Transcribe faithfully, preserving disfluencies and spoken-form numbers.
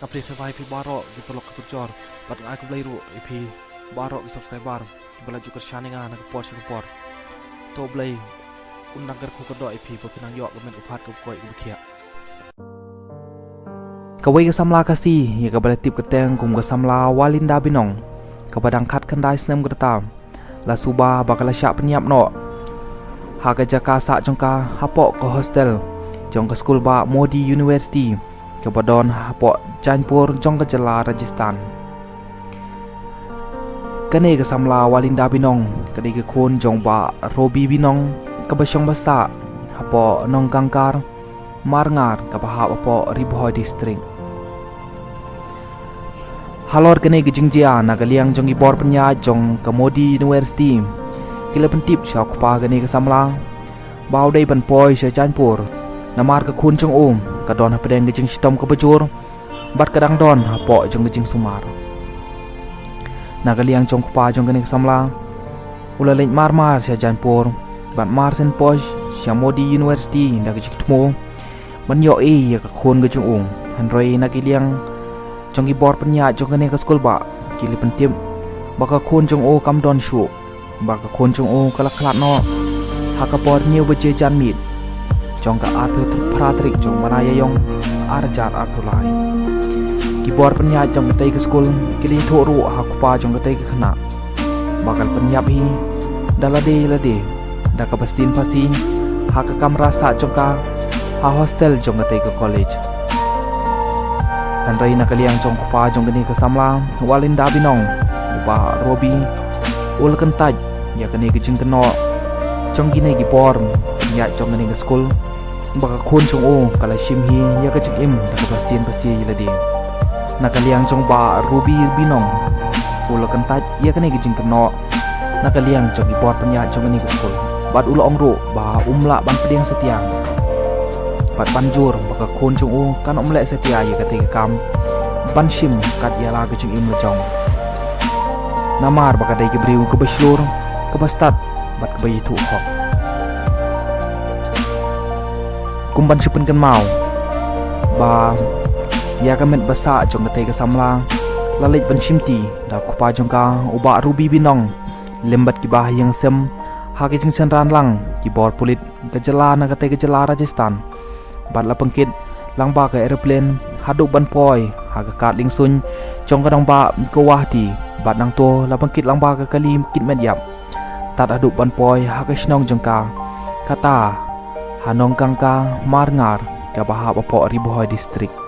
Ka phi sa bai phi baroh ki paralok ki parajor, bad nga ai khublei ruh ïa phi baroh ki subscriber kiba la ju kyrshan ïa nga na ka por sha ka por. To Blei un nang kyrkhu kyrdoh ïa phi ba phin nang ïoh ka met ka phad kaba koit kaba khiah. Kawei ka samla Khasi ïa kaba la tip kyrteng kum ka samla Walinda Binong, kaba dang khatkhyndai snem ka rta, la suba ba ka la shah pynïap noh ha ka jaka sah jong ka hapoh ka hostel jong ka skul bah Modi University kaba don hapoh Jainpur jong ka jylla Rajasthan. Kane ka samla Walinda Binong ka dei ka khun jong bah Robi Binong kaba shong ba sah hapoh Nongkangkar Marngar kaba hap hapoh Ri Bhoi District. Halor kane ka jingjia, na ka liang jong ki bor pynïaid jong ka Modi University ki la pyntip sha u kpa kane ka samla ba u dei ban poi sha Jainpur, namar ka khun jong u ka don hapdeng ka jingshitom kaba jur bad ka dang don hapoh jong ka jingsumar. Na ka liang jong u kpa jong kane ka samla, u la leit marmar sha Jainpur bad marsien poi sha Modi University da ka jingthmu ban ïohi ïa ka khun ka jong u. Hynrei na ka liang jong ki bor pynïaid jong kane ka skul bah, ki la pyntip ba ka khun jong u kam don shuh, ba ka khun jong u ka la khlad noh ha ka por hynñiew baje janmiet jong ka arphew phra tarik jong u bnai Ïaïong, ar hajar arphew lai. Ki bor pynïaid jong katei ka skul ki la ïathuh ruh ha u kpa jong katei ka khynnah ba ka la pynïap hi da lade lade da kaba sien phasi ha ka kamra sah jong ka ha hostel jong katei ka college. Hynrei na ka liang jong u kpa jong kane ka samla Walinda Binong, u bah Robi, u la kyntait ïa kane ka jingkynnoh jong kine ki bor pynïaid jong kane ka skul ba ka khun jong u ka la shim hi ïa ka jingim da kaba sien phasi ïa lade. Na ka liang jong u bah Robi Binong, u la kyntait ïa kane ka jingkynnoh na ka liang jong ki bor pynïaid jong kane ka skul bad u la ong ruh ba um lah ban pdiang satia bad ban jur ba ka khun jong u kan ym leh satia ïa katei ka kam ban shim kat ïa la ka jingim la jong, namar ba ka dei ka briew kaba shlur, kaba stad bad kaba ïathuh hok. Kum ban shu pynkynmaw ba ïa ka met ba sah jong katei ka samla la leit ban shimti da u kpa jong ka, u bah Robi Binong, lem bad ki bahaïing sem ha ka jingshynran lang ki bor pulit ka jylla na katei ka jylla Rajasthan bad la pynkit lang bad ka aeroplane haduh ban poi ha ka kad liengsuiñ jong ka nongbah Guwahati bad nangto la pynkit lang bad ka kali kit met ïap tad haduh ban poi ha ka shnong jong ka, kata ha Nongkangkar Marngar kaba hap hapoh Ri Bhoi District.